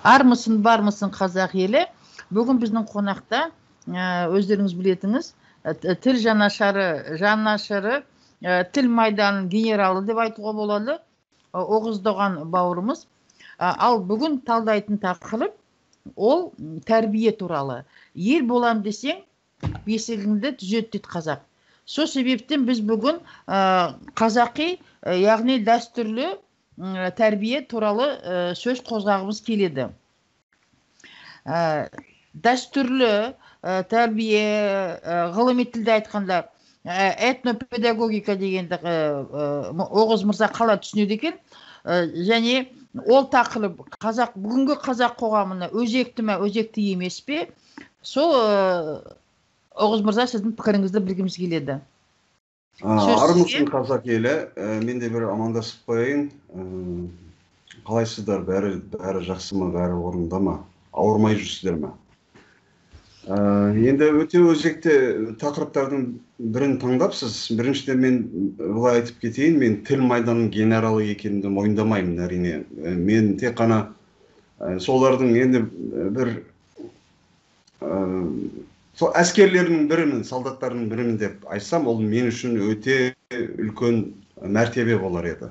Армысың, бармысың, қазақ елі! Бүгін біздің қонақта, өздеріңіз білетіңіз, тіл жанашыры, тіл майданының генералы деп айтуға болады, Оғыз Доған бауырымыз. Ал бүгін талдайтын тақырып ол тәрбие туралы. Ел болам десең, бесігіңді түзет дейді қазақ. Сол себептен біз бүгін қазақи, яғни дәстүрлі тәрбие туралы сөз қозғағымыз келеді. Дәстүрлі тәрбие, ғылыми тілде айтқанда, этнопедагогика дегенді Оғыз мырза қалай түсінеді екен? Және ол тақырып қазақ, бүгінгі қазақ қоғамына өзекті ме, өзекті емес пе? Сол, Оғыз мырза, сіздің пікіріңізді білгіміз келеді. Армысың, қазақ елі! Мен де бір амандасып қояйын. Қалайсыздар, бәрі, бәрі жақсы ма, бәрі орнында ма, ауырмай жүрсіздер ме? Енді өте өзекті тақырыптардың бірін таңдапсыз. Біріншіден, мен былай айтып кетейін: мен тіл майданының генералы екенімді мойындамаймын, әрине. Мен тек қана солардың енді бір сол әскерлерінің бірімін, солдаттарының бірімін деп айтсам, ол мен үшін өте үлкен мәртебе болар еді.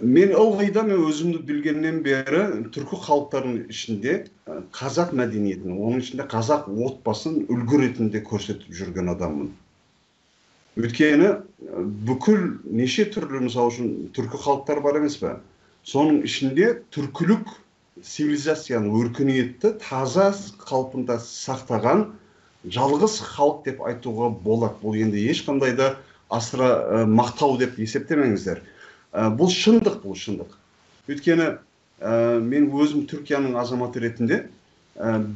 Мен ылғи да, мен өзімді білгеннен бері түркі халықтарының ішінде қазақ мәдениетін, оның ішінде қазақ отбасын үлгі ретінде көрсетіп жүрген адаммын. Өйткені бүкіл неше түрлі, мысалы үшін, түркі халықтары бар емес пе, соның ішінде түркілік цивилизацияны, өркениетті таза қалпында сақтаған жалғыз халық деп айтуға болады. Бұл енді ешқандай да асыра мақтау деп есептемеңіздер. Бұл шындық, бұл шындық. Өйткені мен өзім Түркияның азаматы ретінде,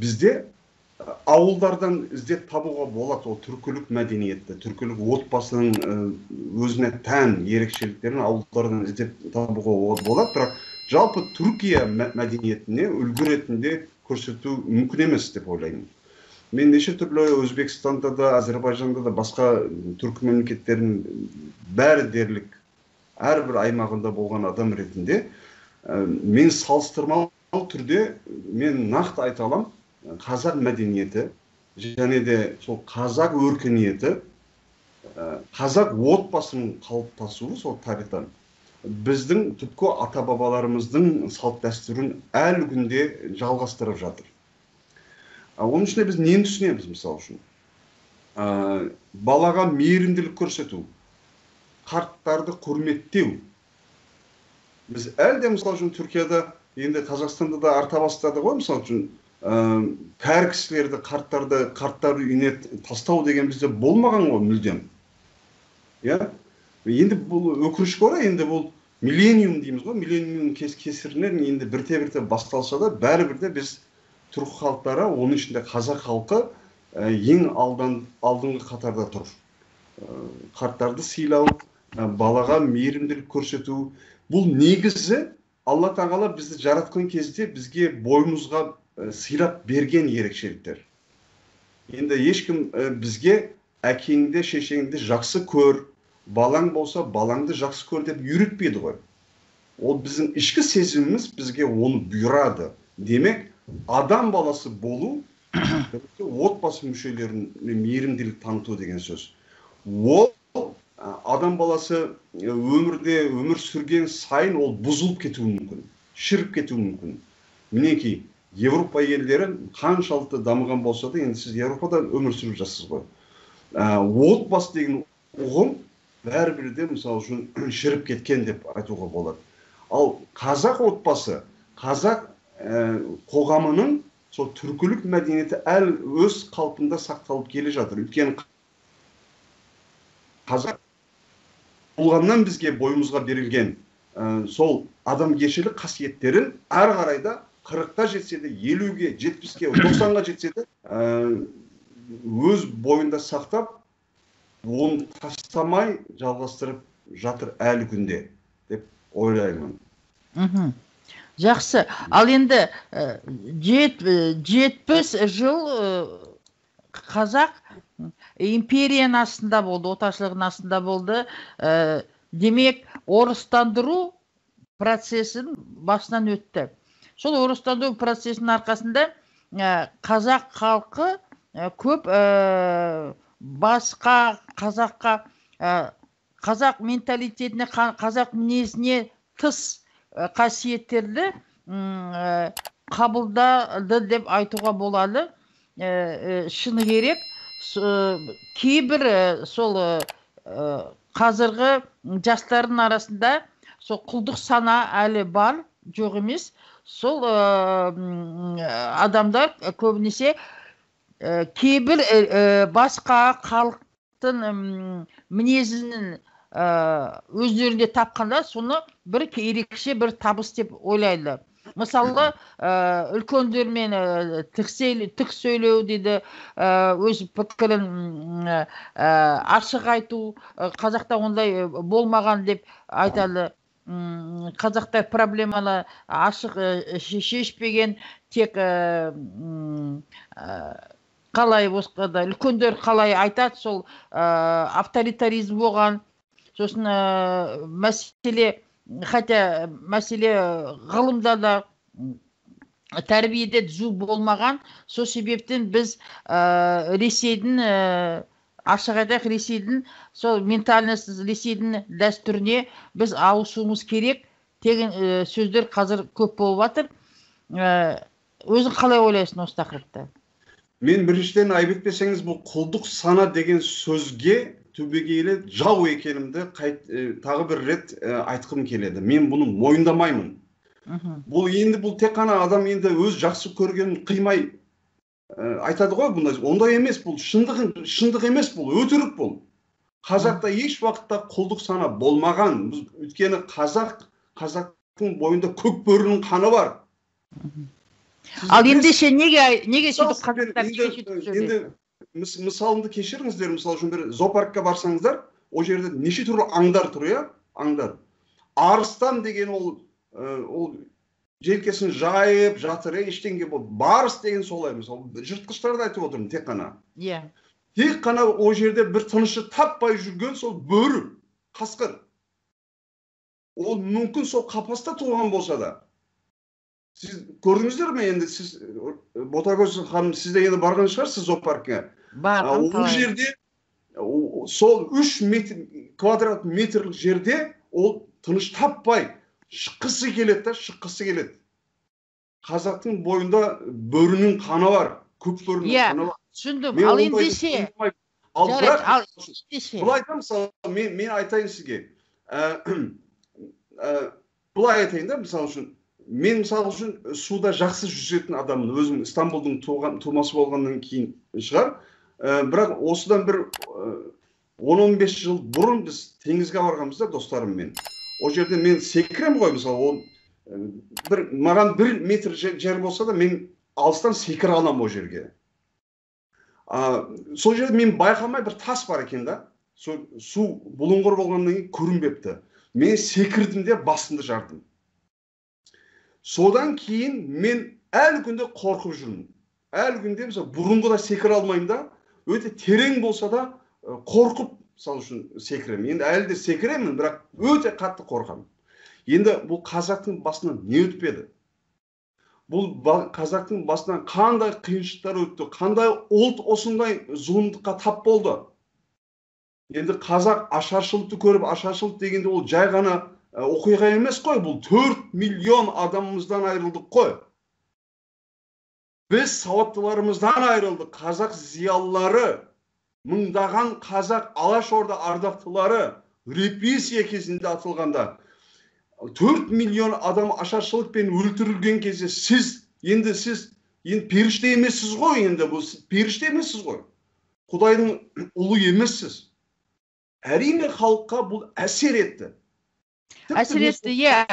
бізде ауылдардан іздеп табуға болады ол түркілік мәдениетті, түркілік отбасының өзіне тән ерекшеліктерін ауылдардан іздеп табуға болады. Бірақ жалпы Түркия мәдениетіне үлгі ретінде көрсету мүмкін емес деп ойлаймын. Мен неше түрлі Өзбекстанда да, Әзербайжанда да, басқа түркі мемлекеттерінің бәрі дерлік әрбір аймағында болған адам ретінде, мен салыстырмалы түрде мен нақты айта аламын: қазақ мәдениеті және де сол қазақ өркениеті, қазақ отбасының қалыптасуы сол тарихтан біздің түпкі ата бабаларымыздың салт дәстүрін әлі күнде жалғастырып жатыр. Оның ішінде біз нені түсінеміз? Мысалы үшін, балаға мейірімділік көрсету, қарттарды құрметтеу. Біз әлі де, мысалы үшін, Түркияда, енді Қазақстанда да арта бастады ғой, мысалы үшін, кәрі кісілерді, қарттарды қарттар үйіне тастау деген бізде болмаған ғой мүлдем, иә. Енді бұл, өкінішке орай, енді бұл миллениум дейміз ғой, миллениум кесірінен енді бірте бірте басталса да, бәрібір де біз, түркі халықтары, оның ішінде қазақ халқы, ең алдыңғы қатарда тұр. Қарттарды сыйлау, балаға мейірімділік көрсету, бұл негізі Алла Тағала бізді жаратқан кезде бізге бойымызға сыйлап берген ерекшеліктер. Енді ешкім бізге әкеңді, шешеңді жақсы көр, балаң болса, балаңды жақсы көр деп үйретпейді ғой. Ол біздің ішкі сезіміміз бізге оны бұйырады. Демек, адам баласы болу отбасы мүшелеріне мейірімділік таныту деген сөз. Ол адам баласы өмірде өмір сүрген сайын ол бұзылып кетуі мүмкін, шіріп кетуі мүмкін. Мінекей, Европа елдері қаншалықты дамыған болса да, енді сіз Еуропада өмір сүріп жатсыз ғой, отбасы деген ұғым бәрібір де, мысалы үшін, шіріп кеткен деп айтуға болады. Ал қазақ отбасы, қазақ қоғамының сол түркілік мәдениеті әлі өз қалпында сақталып келе жатыр. Өйткені қазақ болғаннан бізге, бойымызға берілген сол адамгершілік қасиеттерін әрі қарай да 40-қа жетсе де, 50-ге, 70-ке, 90-ға жетсе де, өз бойында сақтап, оны тастамай жалғастырып жатыр әлі күнде деп ойлаймын. Жақсы. Ал енді 70 жыл қазақ империяның астында болды, отаршылықтың астында болды. Демек, орыстандыру процесін басынан өтті. Сол орыстандыру процесінің арқасында қазақ халқы көп басқа қазаққа, қазақ менталитетіне, қазақ мінезіне тыс қасиеттерді қабылдады деп айтуға болады. Шыны керек, кейбір сол қазіргі жастардың арасында сол құлдық сана әлі бар, жоқ емес. Сол адамдар көбінесе кейбір басқа халықтың мінезінің өздерінде тапқанда, соны бір ерекше бір табыс деп ойлайды. Мысалы, үлкендермен тік сөйлеу дейді, өз пікірін ашық айту, қазақта ондай болмаған деп айтады. Қазақтар проблеманы ашық шешпеген, тек қалай да үлкендер қалай айтады, сол авторитаризм болған. Сосын мәселе, хотя мәселе ғылымда да, тәрбиеде түзу болмаған. Сол себептен біз Ресейдің, ашық айтайық, Ресейдің сол ментальность, Ресейдің дәстүріне біз ауысуымыз керек деген сөздер қазір көп болып жатыр. Өзің қалай ойлайсың осы тақырыпта? Мен біріншіден, айып етпесеңіз, бұл құлдық сана деген сөзге түбегейлі жау екенімді тағы бір рет айтқым келеді. Мен бұны мойындамаймын. Бұл енді, бұл тек қана адам енді өз жақсы көргенін қимай айтады ғой бұндай. Ондай емес, бұл шындық, шындық емес, бұл өтірік. Бұл қазақта еш уақытта құлдық сана болмаған. Біз, өйткені қазақтың бойында көк бөрінің қаны бар. Ал ендеше неге сөйтіп қазақтар енді, мысалымды кешіріңіздер, мысалы үшін, бір зоопаркқа барсаңыздар, ол жерде неше түрлі аңдар тұр, иә, аңдар. Арыстан деген ол желкесін жайып жатыр, иә, ештеңе бол. Барыс деген солай, мысалы, жыртқыштарды айтып отырмын тек қана. Тек қана ол жерде бір тынышы таппай жүрген сол бөрі, қасқыр. Ол мүмкін сол қапаста туған болса да. Сіз көрдіңіздер ме енді, сіз, Ботагөз ханым, сіз де енді барған шығарсыз зоопаркке. Бардым. Ол жерде сол 3 метр, квадрат метрлік жерде ол тыныш таппай шыққысы келеді да, шыққысы келеді. Қазақтың бойында бөрінің қаны бар, көк бөрінің қаны бар. Түсіндім. Ал ендеше Ал бірақ ал ендеше былай да, мысалы, мен айтайын сізге, былай айтайын да, мысалы үшін, мен, мысалы үшін, суда жақсы жүзетін адаммын. Өзім Стамбулдың тумасы болғаннан кейін шығар, бірақ осыдан бір 10-15 жыл бұрын біз теңізге барғанбыз да достарыммен. Ол жерде мен секіремін ғой, мысалы, ол бір маған 1 метр жер болса да, мен алыстан секіре аламын ол жерге. Сол жерде мен байқамай бір тас бар екен да, сол су бұлыңғыр болғаннан кейін көрінбепті. Мен секірдім де, басымды жардым. Содан кейін мен әлі күнде қорқып жүрмін. Әлі күнде, мысалы, бұрынғыдай секіре алмаймын да, өте терең болса да, қорқып, мысалы үшін, секіремін. Енді әлі де секіремін, бірақ өте қатты қорқамын. Енді бұл қазақтың басынан не өтпеді? Бұл қазақтың басынан қандай қиыншылықтар өтті? Қандай ұлт осындай зұлымдыққа тап болды? Енді қазақ ашаршылықты көріп, ашаршылық дегенде ол жай ғана оқиға емес қой, бұл 4 миллион адамымыздан айырылдық қой. Біз сауаттыларымыздан айырылдық. Қазақ зиялылары, мыңдаған қазақ Алаш Орда ардақтылары репрессия кезінде атылғанда, 4 миллион адам ашаршылықпен өлтірілген кезде, сіз енді, сіз енді періште емессіз ғой, енді бұл періште емессіз ғой, құдайдың ұлы емессіз. Әрине, халыққа бұл әсер етті. Әсер етті, иә.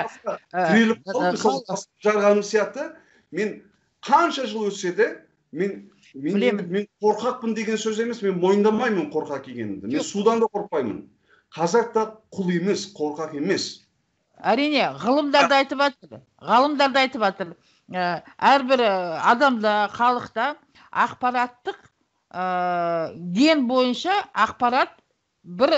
Тіреліп қалды, жарғаным сияқты. Мен қанша жыл өтсе де, мен қорқақпын деген сөз емес, мен мойындамаймын қорқақ екенімді. Мен судан да қорықпаймын. Қазақ та құл емес, қорқақ емес. Әрине, ғылымдар да айтып жатыр, ғалымдар да айтып жатыр, әрбір адамда, халықта ақпараттық ген бойынша ақпарат бір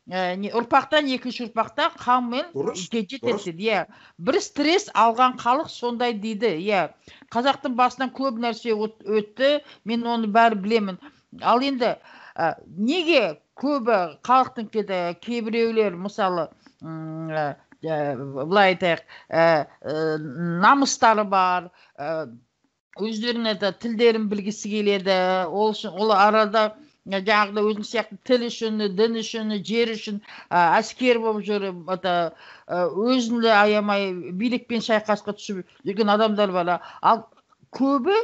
Ұрпақтан екінші ұрпақта қанмен жетеді дейді. Иә. Бір стресс алған халық сондай дейді. Иә. Қазақтың басынан көп нәрсе өтті, мен оны бәрі білемін. Ал енді неге көбі халықтың кейбіреулер, мысалы, былай айтайық, намыстары бар, өздерінің тілдерін білгісі келеді, ол үшін ол арада жаңағыдай өзің сияқты тіл үшін, дін үшін, жер үшін әскер болып жүріп, өзін де аямай билікпен шайқасқа түсіп жүрген адамдар бар. Ал көбі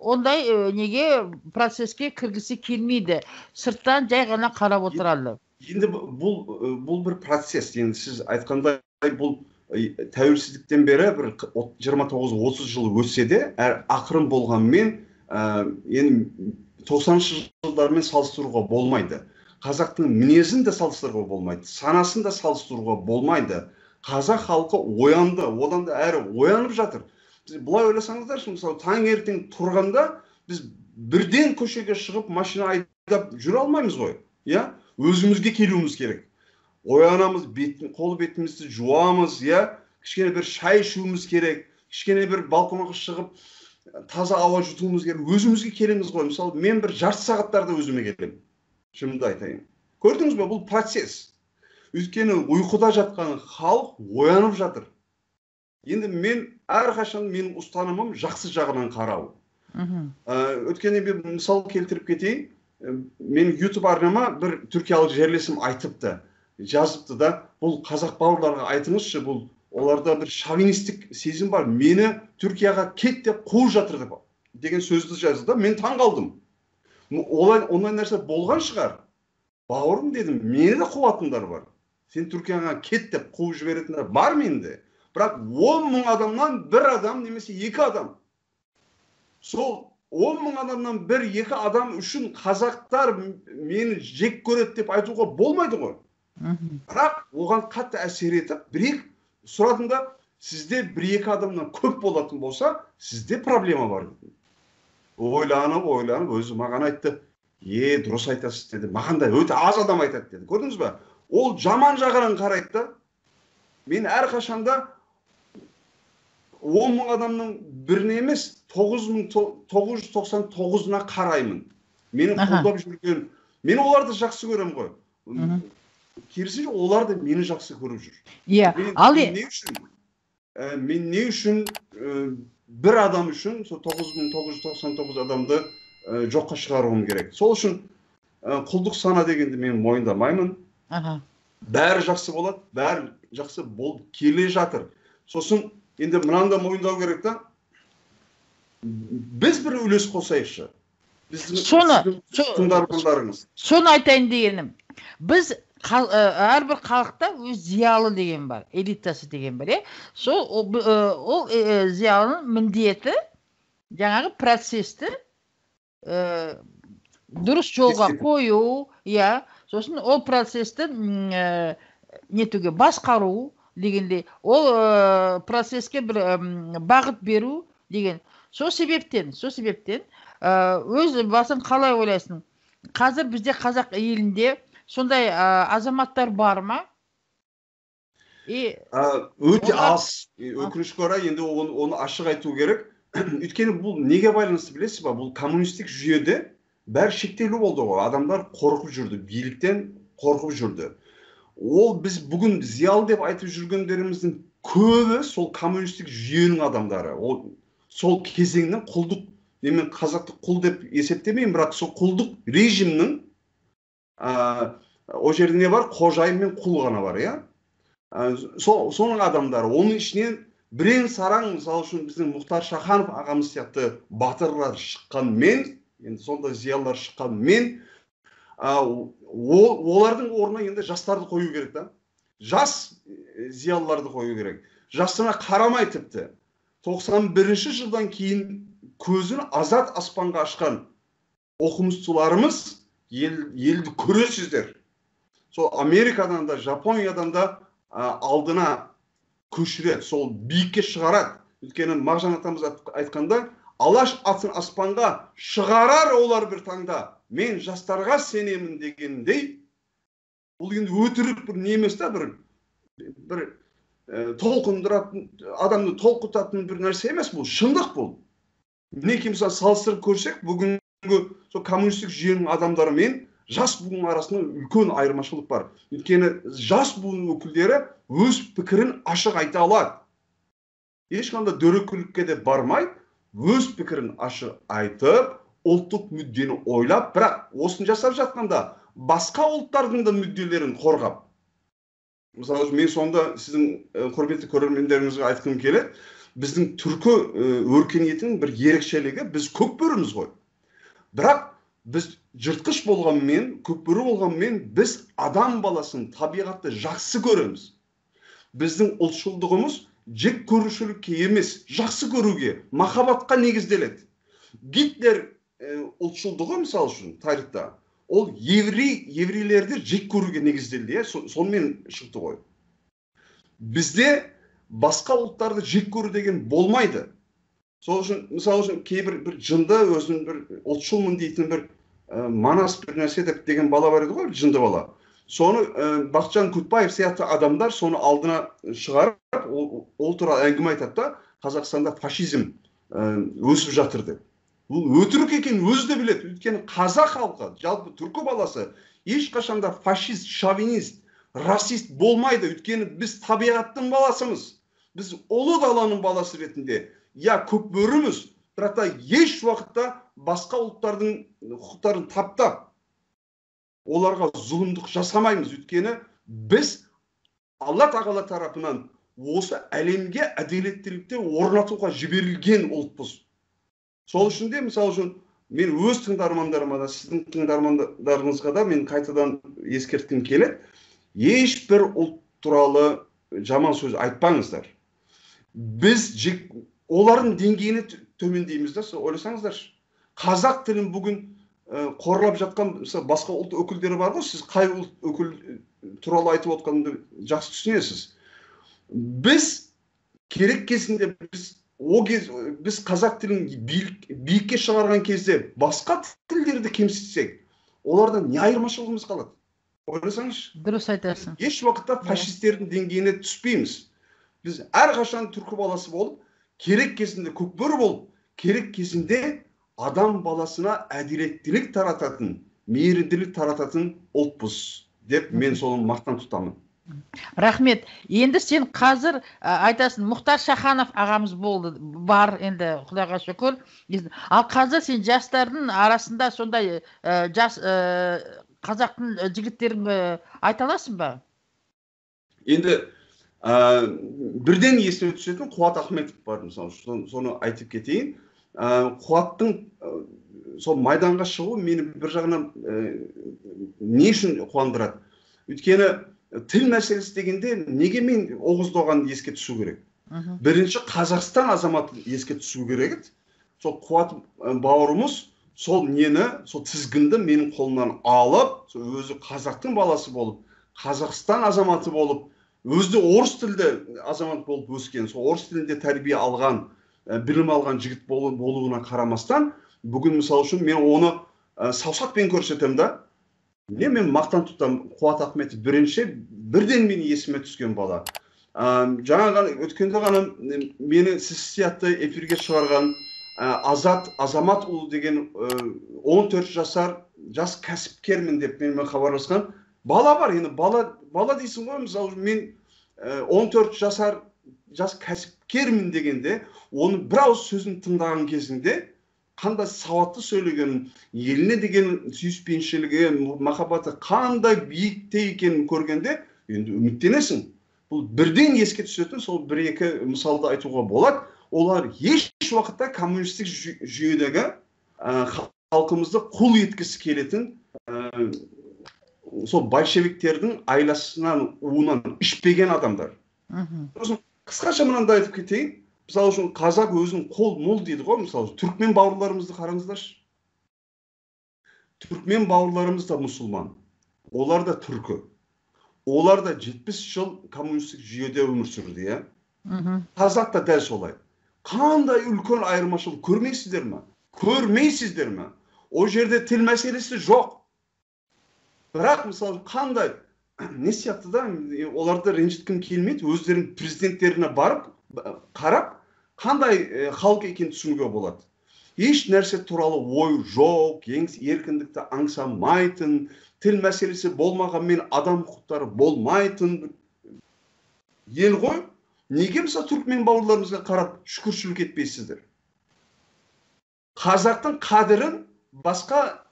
ондай неге процеске кіргісі келмейді, сырттан жай ғана қарап отырады. Енді бұл бір процесс. Енді сіз айтқандай, бұл тәуелсіздіктен бері бір 29-30 жыл өтсе де, әр ақырын болғанмен, енді 90-шы жылдармен салыстыруға болмайды. Қазақтың мінезін де салыстыруға болмайды, санасын да салыстыруға болмайды. Қазақ халқы оянды, одан да әрі оянып жатыр. Біз былай ойласаңыздаршы, мысалы, таңертең тұрғанда біз бірден көшеге шығып машина айдап жүре алмаймыз ғой. Иә? Өзімізге келуіміз керек. Оянамыз, қол бетімізді жуамыз, иә? Кішкене бір шай ішуіміз керек, кішкене бір балконға шығып таза ауа жұтуымыз керек. Өзімізге келеміз ғой. Мысалы, мен бір жарты сағаттарда өзіме келемін. Шынымды айтайын. Көрдіңіз бе, бұл процесс. Өйткені ұйқыда жатқан халық оянып жатыр. Енді мен әрқашан менің ұстанымым жақсы жағынан қарау. Өткенде бір мысал келтіріп кетейін. Мен YouTube арнама бір түркиялық жерлесім айтыпты, жазыпты да, бұл қазақ бауырларға айтыңызшы, бұл оларда бір шовинистік сезім бар, мені Түркияға кет деп қуып жатыр деп деген сөзді жазды да, мен таң қалдым. Ондай нәрсе болған шығар. Бауырым дедім, мені де қуатындар бар. Сен Түркияға кет деп қуып жіберетіндер бар менде. Бірақ 10 мың адамнан бір адам немесе екі адам. Сол 10 мың адамнан бір екі адам үшін қазақтар мені жек көреді деп айтуға болмайды ғой. Бірақ оған қатты әсер етіп, бір сұрадым да, сізде бір екі адамнан көп болатын болса, сізде проблема бар дедім. Ойланып, ойланып, өзі маған айтты, дұрыс айтасыз деді. Маған да өте аз адам айтады деді. Көрдіңіз бе? Ол жаман жағынан қарайды да. Мен әрқашанда 10 мың адамның біріне емес, 9999-на қараймын. Мені қолдап жүрген, мен оларды жақсы көремін ғой. Керісінше, олар да мені жақсы көріп жүр. Мен не үшін бір адам үшін сол 9999 адамды жоққа шығаруым керек. Сол үшін құлдық сана дегенді мен мойындамаймын. Бәрі жақсы болады, бәрі жақсы болып келе жатыр. Сосын енді мынаны да мойындау керек та. Біз бір үлес қосайықшы. Біздің тыңдармандарыңыз. Соны айтайын дегенім. Біз әрбір халықта өз зиялы деген бар, элитасы деген бар, Сол ол зиялының міндеті жаңағы процесті дұрыс жолға қою, иә, сосын ол процесті нетуге басқару дегендей, ол процеске бір бағыт беру деген. Сол себептен өз басың қалай ойлайсың? Қазір бізде қазақ елінде сондай азаматтар бар ма? Өте аз. Өкінішке орай, енді оны ашық айту керек. Өйткені бұл неге байланысты білесіз ба? Бұл коммунистік жүйеде бәрі шектеулі болды ғой. Адамдар қорқып жүрді, биліктен қорқып жүрді. Ол біз бүгін зиялы деп айтып жүргендеріміздің көбі сол коммунистік жүйенің адамдары. Ол сол кезеңнің құлдық, мен қазақты құл деп есептемеймін, бірақ сол құлдық режимнің о жерде не бар? Қожайын мен құл ғана бар, иә? Соның адамдары, оның ішінен бірең сараң, мысалы үшін біздің Мұхтар Шаханов ағамыз сияқты батырлар шыққанмен, енді сондай зиялылар шыққанмен, олардың орнына енді жастарды қою керек та. Жас зиялыларды қою керек. Жасына қарамай тіпті. 91-ші жылдан кейін көзін азат аспанға ашқан оқымыстыларымыз елді көресіздер. Сол Америкадан да, Жапониядан да алдына көшіреді, сол биікке шығарады. Өйткені Мағжан атамыз айтқанда, Алаш атын аспанға шығарар олар бір таңда, мен жастарға сенемін дегендей, Бұл енді өтірік бір не емес та, бір толқындыратын, адамды толқытатын бір нәрсе емес, бұл шындық бұл. Мінекей, мысалы, салыстырып көрсек, бүгінгі сол коммунистік жүйенің адамдары мен жас буынның арасында үлкен айырмашылық бар. Өйткені жас буын өкілдері өз пікірін ашық айта алады. Ешқандай дөрекілікке де бармай, өз пікірін ашық айтып, ұлттық мүддені ойлап, бірақ осыны жасап жатқанда басқа ұлттардың да мүдделерін қорғап. Мысалы, мен сонда сіздің құрметті көрермендеріңізге айтқым келеді, біздің түркі өркениетінің бір ерекшелігі, біз көкбөріміз ғой. Бірақ біз жыртқыш болғанмен, көкбөрі болғанмен, біз адам баласын, табиғатты жақсы көреміз. Біздің ұлтшылдығымыз жек көрушілікке емес, жақсы көруге, махаббатқа негізделеді. Гитлер ұлтшылдығы, мысалы үшін, тарихта, ол еврейлерді жек көруге негізделді, сонымен шықты ғой. Бізде басқа ұлттарды жек көру деген болмайды. Сол үшін, мысалы үшін, кейбір бір жынды, өзін бір ұлтшылмын дейтін бір манас бір нәрсе деп деген бала бар еді ғой, жынды бала. Соны Бақытжан Күтбаев сияқты адамдар соны алдына шығарып, ол туралы әңгіме айтады да, Қазақстанда фашизм өсіп жатыр деп. Бұл өтірік екенін өзі де біледі. Өйткені қазақ халқы, жалпы түркі баласы ешқашан да фашист, шовинист, расист болмайды. Өйткені біз табиғаттың баласымыз. Біз ұлы даланың баласы ретінде, я көкбөріміз, бірақ та еш уақытта басқа ұлттардың құқықтарын таптап, оларға зұлымдық жасамаймыз. Өйткені біз Алла Тағала тарапынан осы әлемге әділеттілікті орнатуға жіберілген ұлтпыз. Сол үшін де, мысалы үшін, мен өз тыңдармандарыма да, сіздің тыңдармандарыңызға да мен қайтадан ескерткім келеді. Ешбір ұлт туралы жаман сөз айтпаңыздар. Біз олардың деңгейіне төмендейміз да, ойласаңыздаршы. Қазақ тілін бүгін қорлап жатқан, мысалы, басқа ұлт өкілдері бар ғой, сіз қай ұлт өкіл туралы айтып отқанымды жақсы түсінесіз. Біз керек кезінде біз о кез, біз қазақ тілін биікке шығарған кезде басқа тілдерді кемсітсек, олардан не айырмашылығымыз қалады? Ойласаңызшы. Дұрыс айтасың. Еш уақытта фашистердің деңгейіне түспейміз. Біз әрқашан түркі баласы болып, керек кезінде көкбөрі болып, керек кезінде адам баласына әділеттілік тарататын, мейірімділік тарататын ұлтпыз деп мен соны мақтан тұтамын. Рахмет. Енді сен қазір айтасың, Мұхтар Шаханов ағамыз болды, бар енді, Құдайға шүкір. Ал қазір сен жастардың арасында сондай жас қазақтың жігіттерін айта аласың ба? Енді бірден есіме түсетін Қуат Ахметов бар, мысалы, соны айтып кетейін. Қуаттың сол майданға шығуы мені бір жағынан не үшін қуандырады? Өйткені тіл мәселесі дегенде неге мен Оғыз Доғанды еске түсу керек? Бірінші Қазақстан азаматы еске түсу керек еді. Сол Қуат бауырымыз сол нені, сол тізгінді менің қолымнан алып, сол өзі қазақтың баласы болып, Қазақстан азаматы болып, өзі орыс тілді азамат болып өскен, сол орыс тілінде тәрбие алған, білім алған жігіт болуына қарамастан, бүгін мысалы үшін мен оны саусақпен көрсетемін да. Не, мен мақтан тұтамын, Қуат Ахметов бірінші, бірден менің есіме түскен бала. Жаңа ғана, өткенде ғана мені сіз сияқты эфирге шығарған Азат Азаматұлы деген 14 жасар жас кәсіпкермін деп менімен хабарласқан бала бар. Енді бала дейсің ғой, мысалы, мен 14 жасар жас кәсіпкермін дегенде, оның бір ауыз сөзін тыңдаған кезінде қандай сауатты сөйлегенін, еліне деген сүйіспеншілігі, махаббаты қандай биікте екенін көргенде енді үміттенесің. Бұл бірден еске түсетін сол бір-екі мысалды айтуға болады. Олар еш уақытта коммунистік жүйедегі халқымызды құл еткісі келетін сол большевиктердің айласынан, уынан ішпеген адамдар. Сосын қысқаша мынандай айтып кетейін. Мысалы үшін, қазақ өзін қол мол дейді ғой, мысалы үшін, түркмен бауырларымызды қараңыздаршы. Түркмен бауырларымыз да мұсылман, олар да түркі. Олар да 70 жыл коммунистік жүйеде өмір сүрді, иә? Қазақ та дәл солай. Қандай үлкен айырмашылық көрмейсіздер ме? Көрмейсіздер ме? Ол жерде тіл мәселесі жоқ. Бірақ мысалы қандай не сияқты да, оларды ренжіткім келмейді, өздерінің президенттеріне барып қарап, қандай халық екенін түсінуге болады. Еш нәрсе туралы ой жоқ, еркіндікті аңсамайтын, тіл мәселесі болмағанмен адам құқықтары болмайтын ел ғой. Неге мысалы түркмен бауырларымызға қарап шүкіршілік етпейсіздер? Қазақтың қадірін басқа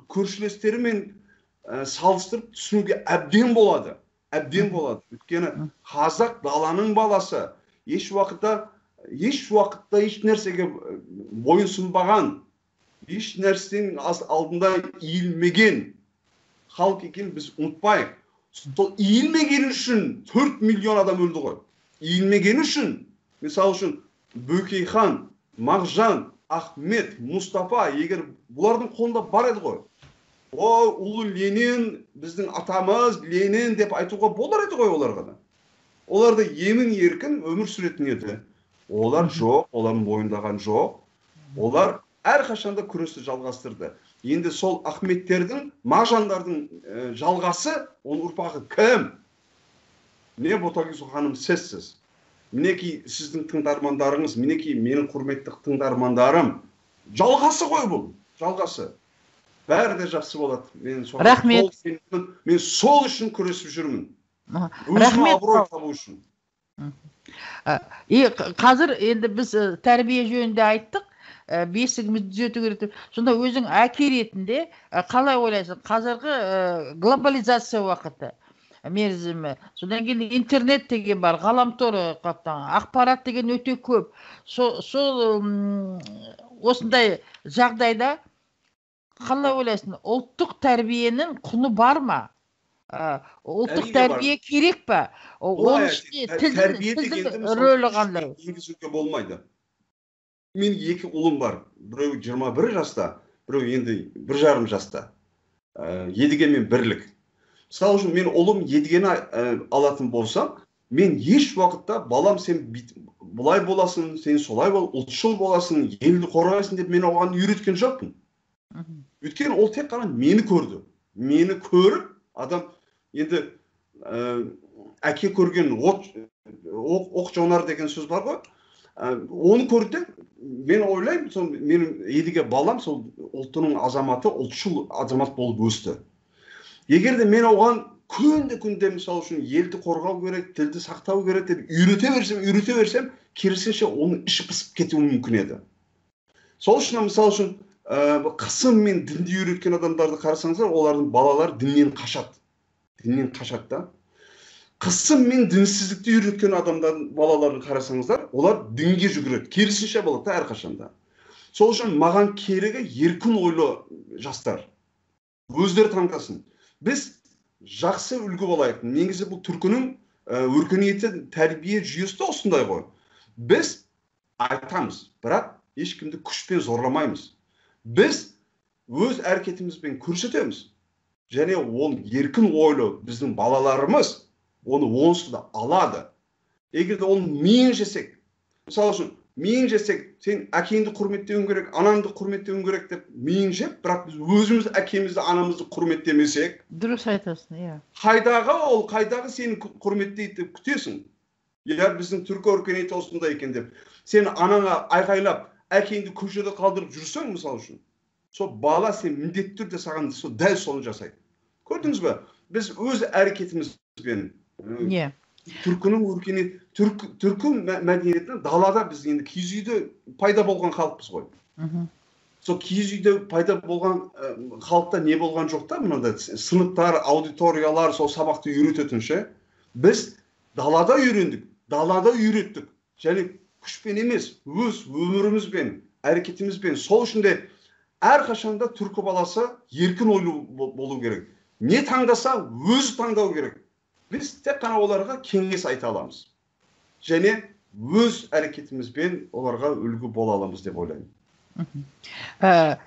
көршілестерімен салыстырып түсінуге әбден болады. Әбден болады. Өйткені қазақ даланың баласы, еш уақытта еш нәрсеге бойын сұнбаған, еш нәрсенің алдында иілмеген халық екенін біз ұмытпайық. Сол иілмегені үшін 4 миллион адам өлді ғой. Иілмегені үшін, мысалы үшін, Бөкейхан, Мағжан, Ахмет, Мұстафа, егер бұлардың қолында бар еді ғой. О, ұлы Ленин, біздің атамыз Ленин деп айтуға болар еді ғой оларға да. Олар да емін еркін өмір сүретін еді. Олар жоқ, олар мойындаған жоқ. Олар әрқашанда күресті жалғастырды. Енді сол Ахметтердің, Мағжандардың жалғасы, оның ұрпағы кім? Міне Ботагөз ханым, сізсіз. Мінекей сіздің тыңдармандарыңыз, мінекей менің құрметті тыңдармандарым. Жалғасы ғой бұл, жалғасы. Бәрі де жақсы болады. Мен рахмет. Мен сол үшін күресіп жүрмін. Өзіме абырой табу үшін. Қазір енді біз тәрбие жөнінде айттық, бесігімізді түзету керек деп. Сонда өзің әке ретінде қалай ойлайсың? Қазіргі глобализация уақыты мерзімі, содан кейін интернет деген бар, ғаламтор қаптаған, ақпарат деген өте көп. Сол осындай жағдайда қалай ойлайсың, ұлттық тәрбиенің құны бар ма? Ұлттық тәрбие керек па? Оның ішінде тілдің рөлі қандай? Енгізуге болмайды. Мен екі ұлым бар. Біреуі 21 жаста, біреуі енді 1,5 жаста. Едіге мен Бірлік. Мысалы үшін, мен ұлым Едігені алатын болсам, мен еш уақытта балам сен бұлай боласың, сен солай бол, ұлтшыл боласың, елді қорғайсың деп мен оған үйреткен жоқпын. Өйткені ол тек қана мені көрді. Мені көріп, адам енді әке көрген оқ жонар деген сөз бар ғой. Оны көрді, мен ойлаймын, сол менің Едіге балам сол ұлтының азаматы, ұлтшыл азамат болып өсті. Егер де мен оған күнде-күнде мысалы үшін елді қорғау керек, тілді сақтау керек деп үйрете берсем, керісінше оның іші пысып кетуі мүмкін еді. Сол үшін мысалы үшін қысым мен дінді үйреткен адамдарды қарасаңыздар, олардың балалары діннен қашады. Діннен қашады да. Қысым мен дінсіздікті үйреткен адамдардың балаларын қарасаңыздар, олар дінге жүгіреді. Керісінше болады да әрқашанда. Сол үшін маған керегі еркін ойлы жастар. Өздері таңдасын. Біз жақсы үлгі болайық. Негізі бұл түркінің өркениеті, тәрбие жүйесі де осындай ғой. Біз айтамыз, бірақ ешкімді күшпен зорламаймыз. Біз өз әрекетімізбен көрсетеміз. Және ол еркін ойлы біздің балаларымыз оны онсыз да алады. Егер де оны мен жесек, мысалы үшін мен жесек, сен әкеңді құрметтеуің керек, анаңды құрметтеуің керек деп мен жеп, бірақ біз өзіміз әкемізді, анамызды құрметтемесек. Дұрыс айтасың, иә. Қайдағы ол, қайдағы сені құрметтейді деп күтесің. Я біздің түркі өркениеті осындай екен деп. Сен анаңа айғайлап, әкеңді көшеде қалдырып жүрсең, мысалы үшін, сол бала сен міндетті түрде саған сол дәл соны жасайды. Көрдіңіз бе? Біз өз әрекетімізбен түркінің өркениет, түркі мәдениетінің далада біз енді киіз үйде пайда болған халықпыз ғой. Сол киіз үйде пайда болған халықта не болған жоқ та, мынандай сыныптар, аудиториялар сол сабақты үйрететін ше. Біз далада үйрендік, далада үйреттік. Және күшпен емес, өз өмірімізбен, әрекетімізбен. Сол үшін де әрқашанда түркі баласы еркін ойлы болу керек. Не таңдаса, өзі таңдау керек. Біз тек қана оларға кеңес айта аламыз. Және өз әрекетімізбен оларға үлгі бола аламыз деп ойлаймын.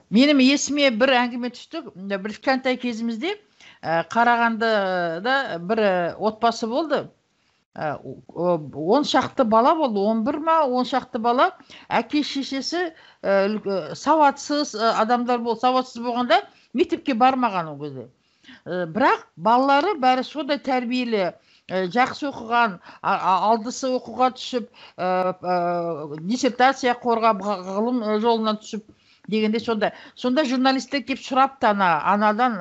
Менің есіме бір әңгіме түсті. Бір кішкентай кезімізде Қарағандыда бір отбасы болды. 10 шақты бала болды, 11 ма, 10 шақты бала. Әке шешесі сауатсыз адамдар болды. Сауатсыз болғанда мектепке бармаған ол кезде. Бірақ балалары бәрі сондай тәрбиелі, жақсы оқыған, алдысы оқуға түсіп, диссертация қорғап, ғылым жолына түсіп дегенде сонда. Сонда журналистер келіп сұрапты анадан,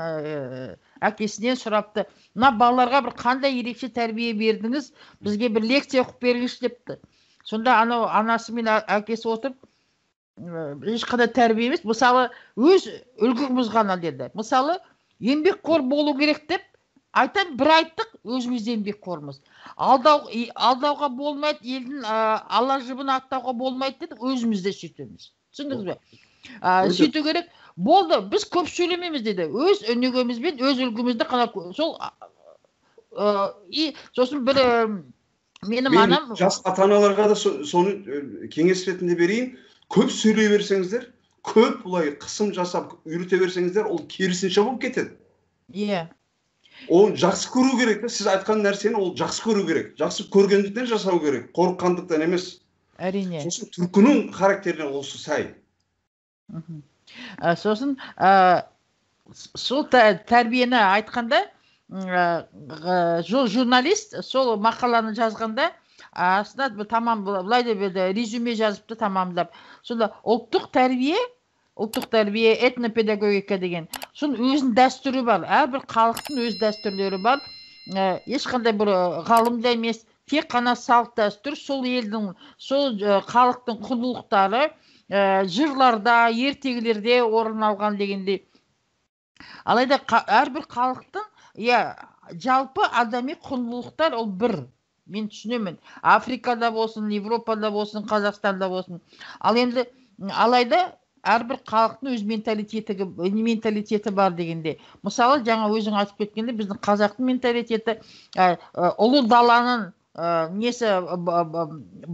әкесінен сұрапты. Мына балаларға бір қандай ерекше тәрбие бердіңіз, бізге бір лекция оқып беріңізші депті. Сонда анау анасы мен әкесі отырып, ешқандай тәрбие емес, мысалы, өз үлгіміз ғана деді. Мысалы, еңбекқор болу керек деп айтам, бір айттық, өзіміз де еңбекқормыз. Алдауға болмайды, елдің ала жібін аттауға болмайды дедік, өзіміз де сөйтеміз. Түсіндіңіз бе? Сөйту керек. Болды, біз көп сөйлемейміз деді. Өз өнегемізбен, өз үлгімізді қана сол, и сосын бір менің анам жас ата-аналарға да соны кеңес ретінде берейін. Көп сөйлей берсеңіздер, көп бұлай қысым жасап үйрете берсеңіздер, ол керісінше болып кетеді. Иә. Ол жақсы көру керек. Сіз айтқан нәрсені ол жақсы көру керек. Жақсы көргендіктен жасау керек, қорыққандықтан емес. Әрине. Сосын түркінің характеріне осы сай. Сосын сол тәрбиені айтқанда, журналист сол мақаланы жазғанда, астына тамам былай деп еді, резюме жазыпты тамамдап. Сонда ұлттық тәрбие, этнопедагогика деген. Соның өзінің дәстүрі бар. Әрбір халықтың өз дәстүрлері бар. Ешқандай бір ғалым да емес, тек қана салт дәстүр, сол елдің, сол халықтың құндылықтары жырларда, ертегілерде орын алған дегендей. Алайда әрбір халықтың, жалпы адами құндылықтар ол бір. Мен түсінемін. Африкада болсын, Европада болсын, Қазақстанда болсын. Ал енді алайда әрбір халықтың өз менталитеті бар дегенде. Мысалы, жаңа өзің айтып кеткенде, біздің қазақтың менталитеті ұлы даланың несі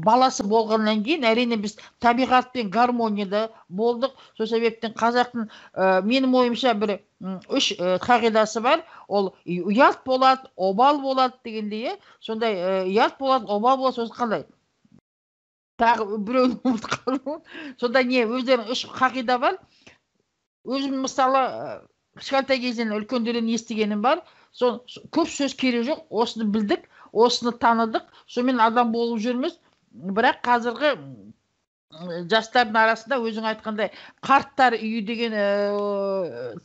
баласы болғаннан кейін, әрине біз табиғатпен гармонияда болдық. Сол себептен қазақтың, менің ойымша, бір үш қағидасы бар. Ол ұят болады, обал болады дегендей, сондай ұят болады, обал болады, сосын қандай? Тағы біреуін ұмытып қалдым. Сонда не, өздерінің үш қағида бар. Өзім мысалы кішкентай кезден үлкендерден естігенім бар. Сол көп сөз керек жоқ, осыны білдік, осыны таныдық, сонымен адам болып жүрміз. Бірақ қазіргі жастардың арасында өзің айтқандай қарттар үйі деген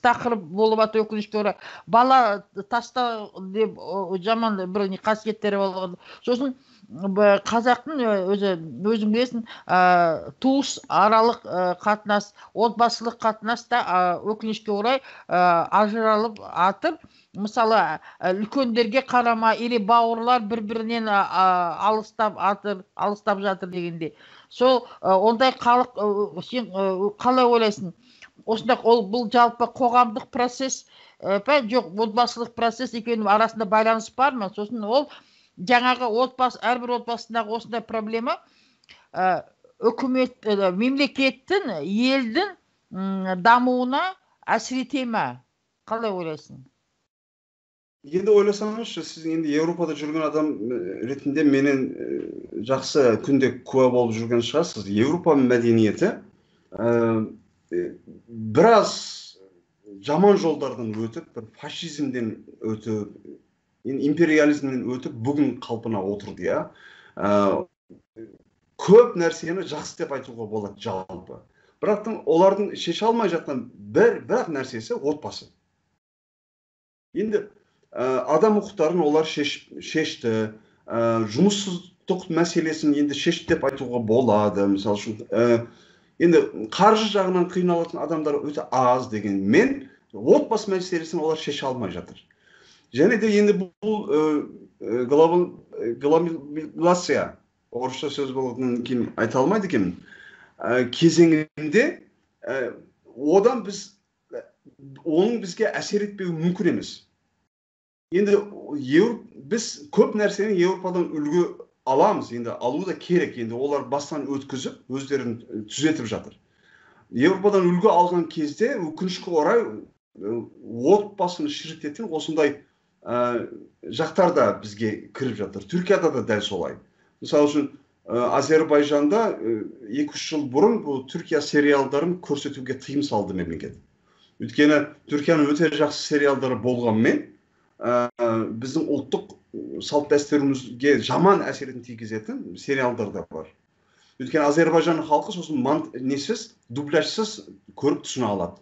тақырып болып жатыр, өкінішке орай. Бала таста деп жаман бір қасиеттері болған. Сосын қазақтың өзі, өзің білесің, туыс аралық қатынас, отбасылық қатынас та өкінішке орай ажыралып атыр. Мысалы, үлкендерге қарама, или бауырлар бір-бірінен алыстап атыр, алыстап жатыр дегендей. Сол ондай халық, сен қалай ойлайсың? Осында ол бұл жалпы қоғамдық процесс, жоқ, отбасылық процесс екеуінің арасында байланыс бар ма? Сосын ол жаңағы отбасы, әрбір отбасындағы осындай проблема, үкімет, мемлекеттің, елдің дамуына әсер ете ме? Қалай ойлайсың? Енді ойласаңызшы, сіз енді Еуропада жүрген адам ретінде менен жақсы күнде куә болып жүрген шығарсыз. Еуропа мәдениеті біраз жаман жолдардан өтіп, бір фашизмден өтіп, империализмнен өтіп, бүгін қалпына отырды, иә. Көп нәрсені жақсы деп айтуға болады жалпы. Бірақ олардың шеше алмай жатқан бір-ақ нәрсесі отбасы. Енді адам құқықтарын олар шешті, жұмыссыздық мәселесін енді шешті деп айтуға болады. Мысалы үшін, енді қаржы жағынан қиналатын адамдар өте аз дегенмен, отбасы мәселесін олар шеше алмай жатыр. Және де енді бұл глобализация, орысша сөз болғаннан кейін айта алмайды екенмін, кезеңінде одан біз, оның бізге әсер етпеуі мүмкін емес. Енді біз көп нәрсені Еуропадан үлгі аламыз, енді алу да керек, енді олар бастан өткізіп, өздерін түзетіп жатыр. Еуропадан үлгі алған кезде өкінішке орай отбасын шірітетін осындай жақтар да бізге кіріп жатыр. Түркияда да дәл солай. Мысалы үшін, Азербайжанда 2-3 жыл бұрын бұл Түркия сериалдарын көрсетуге тыйым салды мемлекет. Өйткені Түркияның өте жақсы сериалдары болғанмен, біздің ұлттық салт дәстүрімізге жаман әсерін тигізетін сериалдар да бар. Өйткені Азербайжан халқы сосын несіз, дубляжсыз көріп түсіне алады.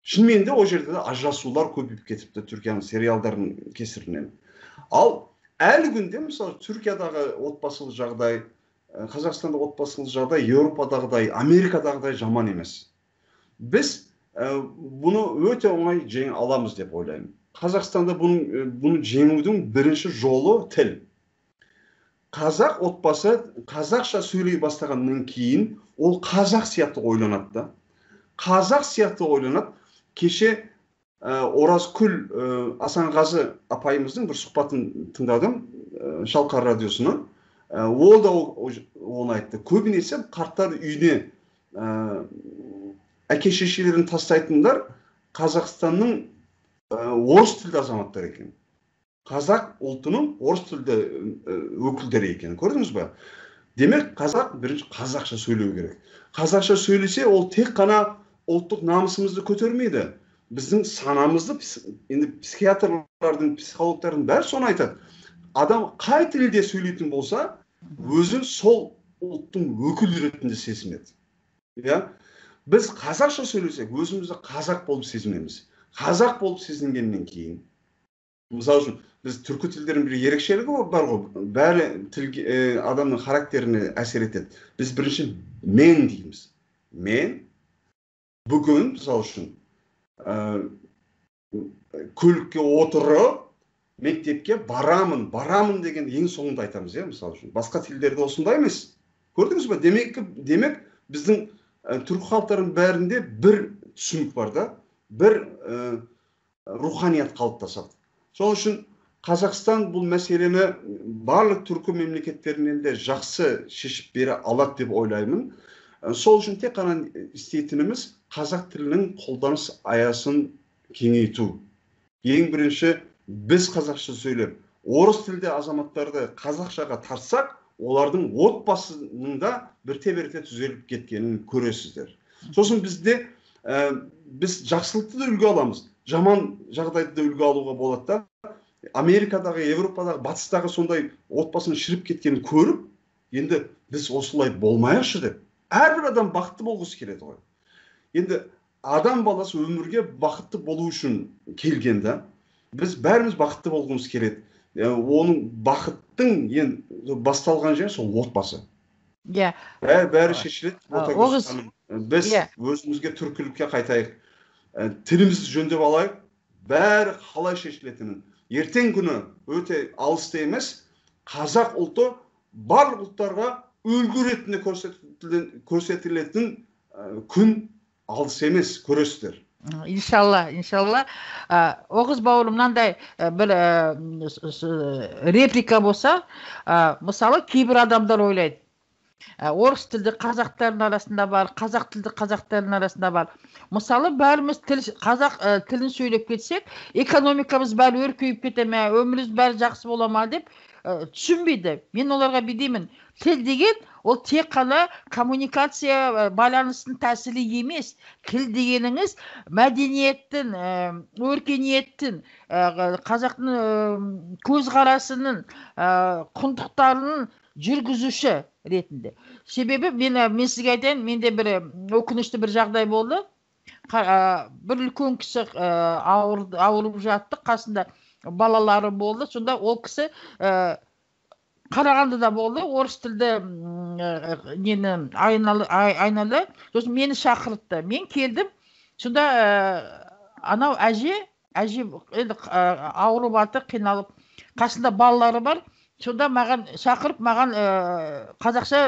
Шынымен де ол жерде де ажырасулар көбейіп кетіпті Түркияның сериалдарының кесірінен. Ал әлі күнде мысалы Түркиядағы отбасылық жағдай, Қазақстанда отбасылық жағдай Еуропадағыдай, Америкадағыдай жаман емес. Біз бұны өте оңай жеңе аламыз деп ойлаймын. Қазақстанда бұны жеңудің бірінші жолы тіл. Қазақ отбасы қазақша сөйлей бастағаннан кейін ол қазақ сияқты ойланады да. Қазақ сияқты ойланады. Кеше Оразкүл Асанғазы апайымыздың бір сұхбатын тыңдадым, Шалқар радиосынан. Ол да оны айтты. Көбінесе қарттар үйіне әке шешелерін тастайтындар Қазақстанның орыс тілді азаматтары екен. Қазақ ұлтының орыс тілді өкілдері екен. Көрдіңіз бе? Демек, қазақ бірінші қазақша сөйлеу керек. Қазақша сөйлесе, ол тек қана ұлттық намысымызды көтермейді. Біздің санамызды, енді психиатрлардың, психологтардың бәрі соны айтады. Адам қай тілде сөйлейтін болса, өзін сол ұлттың өкілі ретінде сезінеді. Иә? Біз қазақша сөйлесек, өзімізді қазақ болып сезінеміз. Қазақ болып сезінгеннен кейін, мысалы үшін, біз түркі тілдерінің бір ерекшелігі бар ғой, бәрі тілге, адамның характеріне әсер етеді. Біз бірінші мен дейміз. Мен бүгін, мысалы үшін, көлікке отырып, мектепке барамын, барамын деген ең соңында айтамыз, иә, мысалы үшін. Басқа тілдерде осындай емес. Көрдіңіз бе? Демек біздің түркі халықтарының бәрінде бір түсінік бар да, бір руханият қалыптасады. Сол үшін Қазақстан бұл мәселені барлық түркі мемлекеттерінен де жақсы шешіп бере алады деп ойлаймын. Сол үшін тек қана істейтініміз қазақ тілінің қолданыс аясын кеңейту. Ең бірінші біз қазақша сөйлеп, орыс тілді азаматтарды қазақшаға тартсақ, олардың отбасының да бірте-бірте түзеліп кеткенін көресіздер. Сосын бізде біз жақсылықты да үлгі аламыз, жаман жағдайды да үлгі алуға болады да. Америкадағы, Европадағы, батыстағы сондай отбасының шіріп кеткенін көріп, енді біз осылай болмайықшы деп. Әрбір адам бақытты болғысы келеді ғой. Енді адам баласы өмірге бақытты болу үшін келген да, біз бәріміз бақытты болғымыз келеді. Оның бақыттың ең басталған жері сол отбасы. Иә. Бәрі шешіледі. Біз өзімізге түркілікке қайтайық, тілімізді жөндеп алайық, бәрі қалай шешілетінін. Ертең күні өте алысты емес, қазақ ұлты барлық ұлттарға үлгі ретінде көрсетілетін күн алыс емес, көресіздер. Иншалла, иншалла. Оғыз бауырым, мынандай бір реплика болса, мысалы кейбір адамдар ойлайды, орыс тілді қазақтардың арасында бар, қазақ тілді қазақтардың арасында бар. Мысалы, бәріміз тіл, қазақ тілін сөйлеп кетсек, экономикамыз бәрі өркейіп кете ме, өміріміз бәрі жақсы бола ма деп түсінбейді. Мен оларға бейдеймін. Тіл деген ол тек қана коммуникация байланыстың тәсілі емес. Тіл дегеніңіз мәдениеттің, өркениеттің, қазақтың көзқарасының, құндылықтарының жүргізуші ретінде. Себебі мен сізге айтайын, менде бір өкінішті бір жағдай болды. Бір үлкен кісі ауырып жатты, қасында балалары болды. Сонда ол кісі Қарағандыда болды, орыс тілді нені айналы. Сосын мені шақыртты. Мен келдім. Сонда анау әже енді ауырып жатыр, қиналып. Қасында балалары бар. Сонда маған шақырып, маған қазақша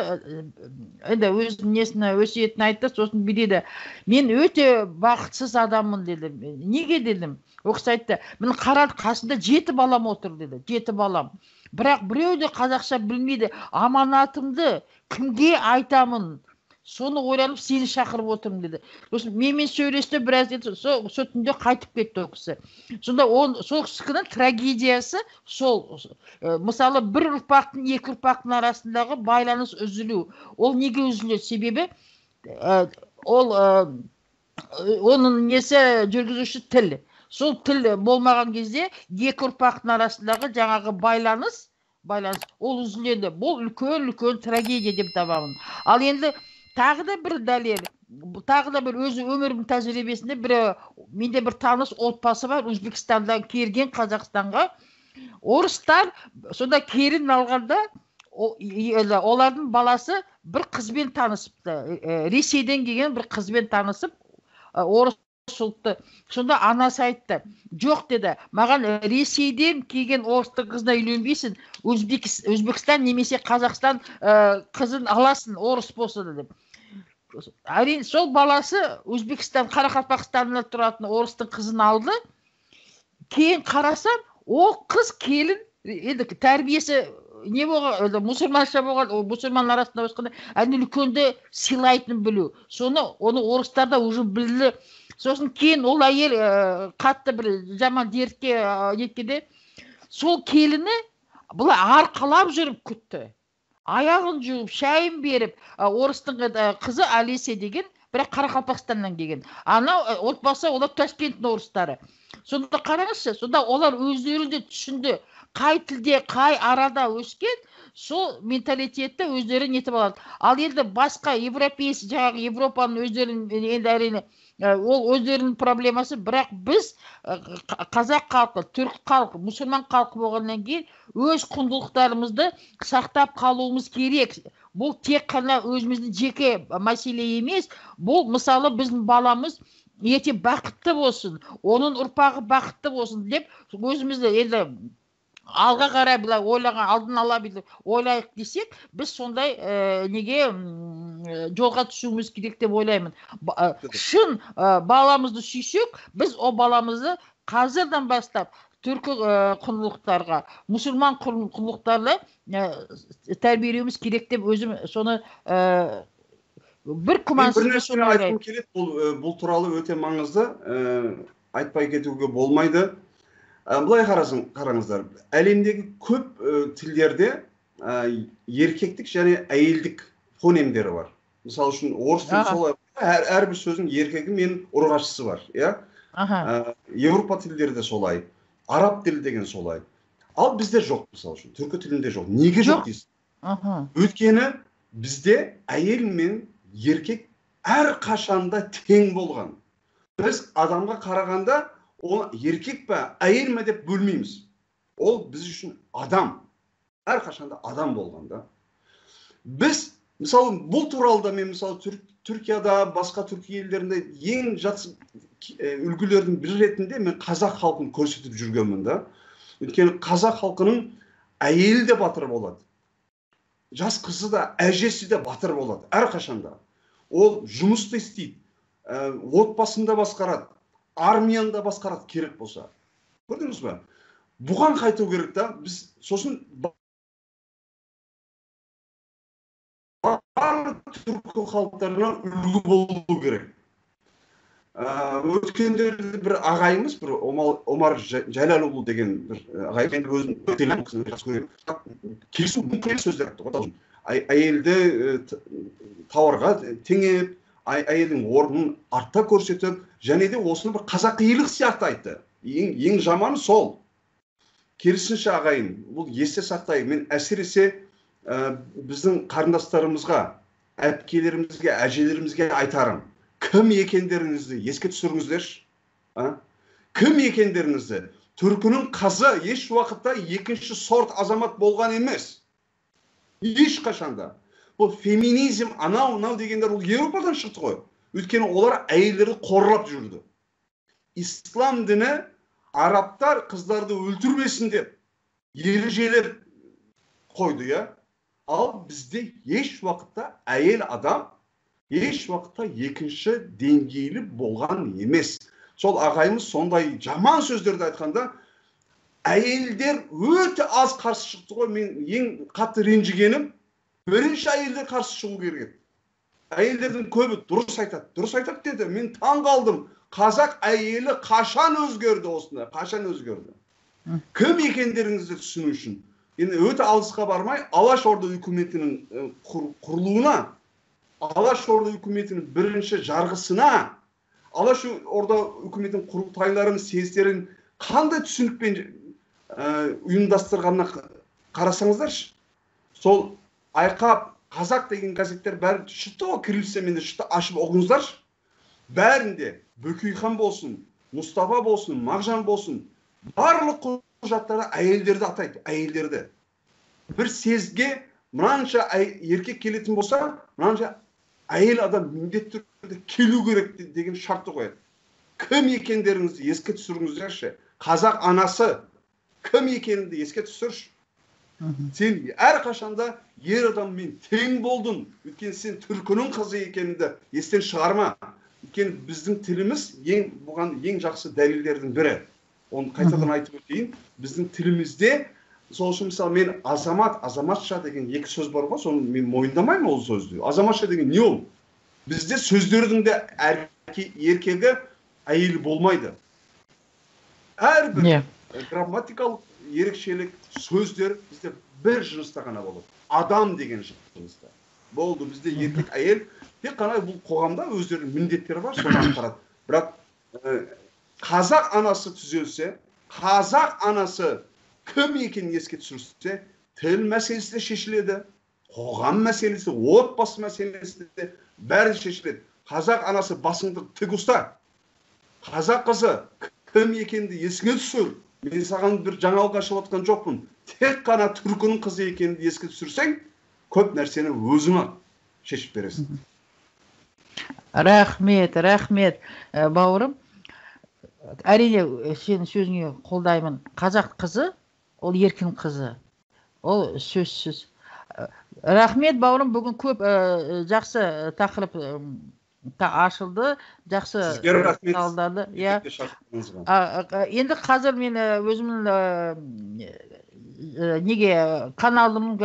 енді өзінің несіне өсиетін айтты, сосын биледі. Мен өте бақытсыз адаммын деді. Неге дедім? Ол кісі айтты, міне қарады, қасында 7 балам отыр деді, 7 балам. Бірақ біреу де қазақша білмейді. Аманатымды кімге айтамын? Соны ойланып сені шақырып отырмын деді. Сосын менімен сөйлесті біраз деді, сол түнде қайтып кетті ол кісі. Сонда сол кісінің трагедиясы сол, мысалы бір ұрпақтың екі ұрпақтың арасындағы байланыс үзілу. Ол неге үзіледі? Себебі ол Оның несі, жүргізуші тіл. Сол тіл болмаған кезде екі ұрпақтың арасындағы жаңағы байланыс ол үзіледі. Бұл үлкен трагедия деп табамын. Ал енді тағы да бір дәлел, тағы да бір өз өмірімнің тәжірибесінде бір менде бір таныс отбасы бар, Өзбекстандан келген Қазақстанға. Орыстар сонда келін алғанда олардың баласы бір қызбен танысыпты. Ресейден келген бір қызбен танысып, орыс ұлтты. Сонда анасы айтты: жоқ деді, маған Ресейден келген орыстың қызына үйленбейсің, Өзбекстан немесе Қазақстан қызын аласың, орыс болсын деп. Әрине, сол баласы Өзбекстан, Қарақалпақстанда тұратын орыстың қызын алды. Кейін қарасам, ол қыз келін, енді тәрбиесі не болған, мұсылманша болған, ол мұсылман арасында өскенде, әне үлкенді сыйлайтынын білу. Соны оны орыстар да уже білді. Сосын кейін ол әйел қатты бір жаман дертке неткенде, сол келіні былай арқалап жүріп күтті. Аяғын жуып, шайын беріп, орыстың қызы Алесе деген, бірақ Қарақалпақстаннан келген. Анау отбасы, олар Ташкенттің орыстары. Сонда қараңызшы, сонда олар өздері де түсінді, қай тілде, қай арада өскен, сол менталитетті өздері нетіп алады. Ал енді басқа европейский, жаңағы Европаның өздерінің, енді әрине, ол өздерінің проблемасы, бірақ біз қазақ халқы, түрік халқы, мұсылман халқы болғаннан кейін өз құндылықтарымызды сақтап қалуымыз керек. Бұл тек қана өзіміздің жеке мәселе емес, бұл мысалы біздің баламыз ертең бақытты болсын, оның ұрпағы бақытты болсын деп өзімізді енді алға қарай былай ойлаған, алдын ала бүйтіп ойлайық десек, біз сондай неге жолға түсуіміз керек деп ойлаймын. Шын баламызды сүйсек, біз о баламызды қазірден бастап түркі құндылықтарға, мұсылман құндылықтарына тәрбиелеуіміз керек деп өзім соны бір күмәнсіз бір нәрсені айтқым келеді. Бұл туралы өте маңызды, айтпай кетуге болмайды. Былай қараңыздар, әлемдегі көп тілдерде еркектік және әйелдік фонемдері бар. Мысалы үшін орыс тілі солай, әрбір сөздің еркегі мен ұрғашысы бар, иә? Европа тілдері де солай, араб тілі деген солай. Ал бізде жоқ, мысалы үшін, түркі тілінде жоқ. Неге жоқ дейсіз? Өйткені бізде әйел мен еркек әрқашанда тең болған. Біз адамға қарағанда оны еркек пе, әйел ме деп бөлмейміз. Ол біз үшін адам. Әрқашанда адам болған да. Біз, мысалы, бұл туралы да мен, мысалы, Түркияда, басқа түркі елдерінде ең жақсы үлгілердің бірі ретінде мен қазақ халқын көрсетіп жүргенмін да. Өйткені қазақ халқының әйелі де батыр болады. Жас қызы да, әжесі де батыр болады әрқашанда. Ол жұмысты істейді, отбасын да басқарады, армияны да басқарады керек болса. Көрдіңіз бе? Бұған қайту керек та. Біз сосын барлық түркі халықтарына үлгі болу керек. Өткендерде бір ағайымыз, бір Омар Жәләлұлы деген бір ағайым, мен өзім өте жақсы көремін. Келісу мүмкін емес сөздер айтты ғой. Әйелді тауарға теңеп, әйелдің орнын артта көрсетіп, және де осыны бір қазақилық сияқты айтты. Ең жаманы сол. Керісінше ағайын, бұл есте сақтайық. Мен әсіресе біздің қарындастарымызға, әпкелерімізге, әжелерімізге айтарым. Кім екендеріңізді еске түсіріңіздерші. Кім екендеріңізді. Түркінің қызы еш уақытта екінші сорт азамат болған емес. Ешқашанда. Бұл феминизм, анау, мынау дегендер ол Еуропадан шықты ғой. Өйткені олар әйелдерді қорлап жүрді. Ислам діні арабтар қыздарды өлтірмесін деп ережелер қойды, иә. Ал бізде еш уақытта әйел адам еш уақытта екінші деңгейлі болған емес. Сол ағайымыз сондай жаман сөздерді айтқанда әйелдер өте аз қарсы шықты ғой. Мен ең қатты ренжігенім, бірінші әйелдер қарсы шығу керек еді. Әйелдердің көбі дұрыс айтады, дұрыс айтады деді. Мен таң қалдым. Қазақ әйелі қашан өзгерді осында? Қашан өзгерді? Кім екендеріңізді түсіну үшін. Енді өте алысқа бармай, Алаш Орда үкіметінің құрылуына, Алаш Орда үкіметінің бірінші жарғысына Алаш Орда үкіметінің құрылтайларын, съездерін қандай түсінікпен ұйымдастырғанына қарасаңыздаршы. Сол Айқап, Қазақ деген газеттер бәрі шықты ғой, кириллицамен де шықты, ашып оқыңыздаршы. Бәрінде Бөкейхан болсын, Мұстафа болсын, Мағжан болсын, барлық құжаттарда әйелдерді атайды, әйелдерді. Бір съездге мынанша еркек келетін болса, мынанша әйел адам міндетті түрде келу керек деген шартты қояды. Кім екендеріңізді еске түсіріңіздерші. Қазақ анасы кім екеніңді еске түсірші. Сен әрқашанда ер адаммен тең болдың. Өйткені сен түркінің қызы екеніңді естен шығарма. Өйткені біздің тіліміз бұған ең жақсы дәлелдердің бірі. Оны қайтадан айтып өтейін. Біздің тілімізде, сол үшін мысалы мен азамат, азаматша деген екі сөз бар ғой, соны мен мойындамаймын ол сөзді. Азаматша деген не ол? Бізде сөздердің де еркегі әйелі болмайды. Әрбір грамматикалық ерекшелік сөздер бізде бір жыныста ғана болады. Адам деген жыныста. Болды, бізде еркек, әйел тек қана бұл қоғамда өздерінің міндеттері бар, соны атқарады. Бірақ қазақ анасы түзелсе, қазақ анасы кім екенін еске түсірсе, тіл мәселесі де шешіледі, қоғам мәселесі, отбасы мәселесі де бәрі шешіледі. Қазақ анасы басыңды тік ұста. Қазақ қызы кім екенді есіңе түсір. Мен саған бір жаңалық ашып отқан жоқпын. Тек қана түркінің қызы екенін еске түсірсең, көп нәрсені өзіңе шешіп бересің. Рахмет, рахмет, бауырым. Әрине, сенің сөзіңе қолдаймын. Қазақ қызы, ол еркін қызы. Ол сөзсіз. Рахмет, бауырым, бүгін көп жақсы тақырып ашылды, жақсы талдады. Енді қазір мен өзімнің неге каналымның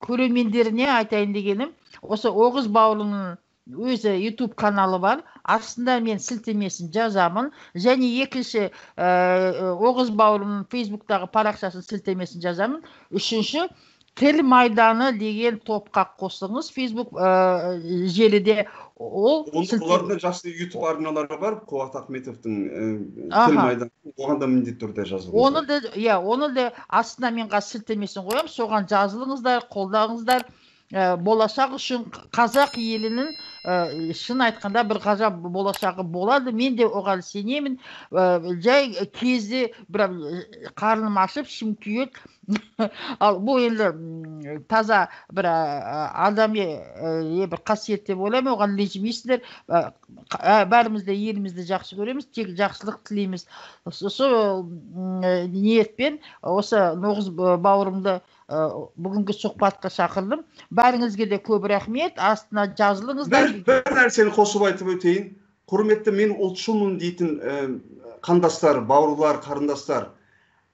көрермендеріне айтайын дегенім, осы Оғыз бауырымның өзі YouTube каналы бар, астында мен сілтемесін жазамын, және екінші Оғыз бауырымның Facebook'тағы парақшасын сілтемесін жазамын. Үшінші, Тіл майданы деген топқа қосыңыз Facebook желіде. Ол олардың жақсы YouTube арналары бар, Қуат Ахметовтің Тіл майданы, оған да міндетті түрде жазылыңыздар. Оны да, иә, оны да астына мен қазір сілтемесін қоямын, соған жазылыңыздар, қолдаңыздар. Болашақ үшін қазақ елінің шын айтқанда бір ғажап болашағы болады. Мен де оған сенемін. Жай кезде бір қарным ашып, ішім күйеді. Ал бұл енді таза бір адами бір қасиет деп ойлаймын. Оған ренжімейсіздер. Бәріміз де елімізді жақсы көреміз, тек жақсылық тілейміз. Сол ниетпен осы Оғыз бауырымды бүгінгі сұхбатқа шақырдым. Бәріңізге де көп рахмет. Астына жазылыңыздар. Бір нәрсені қосып айтып өтейін. Құрметті мен ұлтшылмын дейтін қандастар, бауырлар, қарындастар,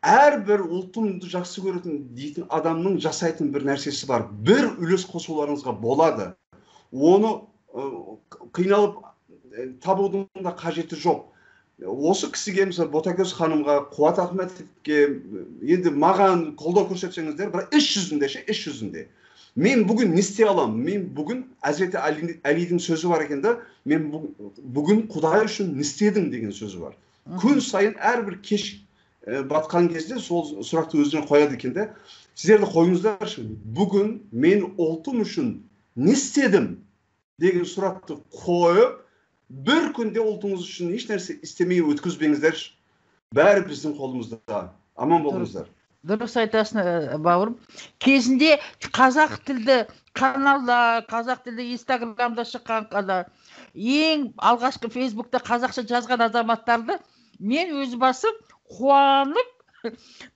әрбір ұлтымды жақсы көретін дейтін адамның жасайтын бір нәрсесі бар. Бір үлес қосуларыңызға болады. Оны қиналып табудың да қажеті жоқ. Осы кісіге, мысалы, Ботагөз ханымға, Қуат Ахметовке, енді маған қолдау көрсетсеңіздер, бірақ іс жүзінде ше, іс жүзінде. Мен бүгін не істей аламын? Мен бүгін Әзіреті Әлидің сөзі бар екен да, мен бүгін Құдай үшін не істедім деген сөзі бар. Күн сайын әрбір кеш батқан кезде сол сұрақты өзіне қояды екен де. Сіздер де қойыңыздаршы, бүгін мен ұлтым үшін не істедім деген сұрақты қойып, бір күнде ұлтыңыз үшін еш нәрсе істемей өткізбеңіздерші. Бәрі біздің қолымызда. Аман болыңыздар. Дұрыс айтасың, бауырым. Кезінде қазақ тілді каналда, қазақ тілді Инстаграмда шыққан, ең алғашқы Фейсбукта қазақша жазған азаматтарды мен өз басым қуанып,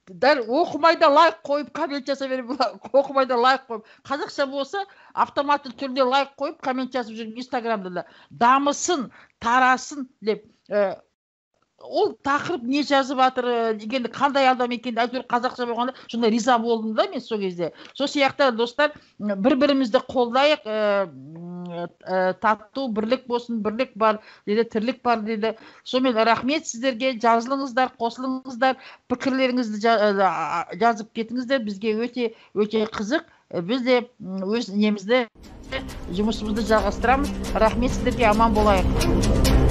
дәл оқымай да лайк қойып коммент жаза беремін, оқымай да лайк қойып, қазақша болса автоматты түрде лайк қойып коммент жазып жүрмін Инстаграмда да. Дамысын, тарасын деп. Ол тақырып не жазып жатыр дегенді, қандай адам екенін әйтеуір қазақша болғанда сонда риза болдым да мен сол кезде. Сол сияқты достар, бір-бірімізді қолдайық, тату бірлік болсын, бірлік бар дейді, тірлік бар дейді. Сонымен рахмет сіздерге, жазылыңыздар, қосылыңыздар, пікірлеріңізді жазып кетіңіздер, бізге өте өте қызық. Біз де өз немізді Жұмысымызды жалғастырамыз. Рахмет сіздерге, аман болайық.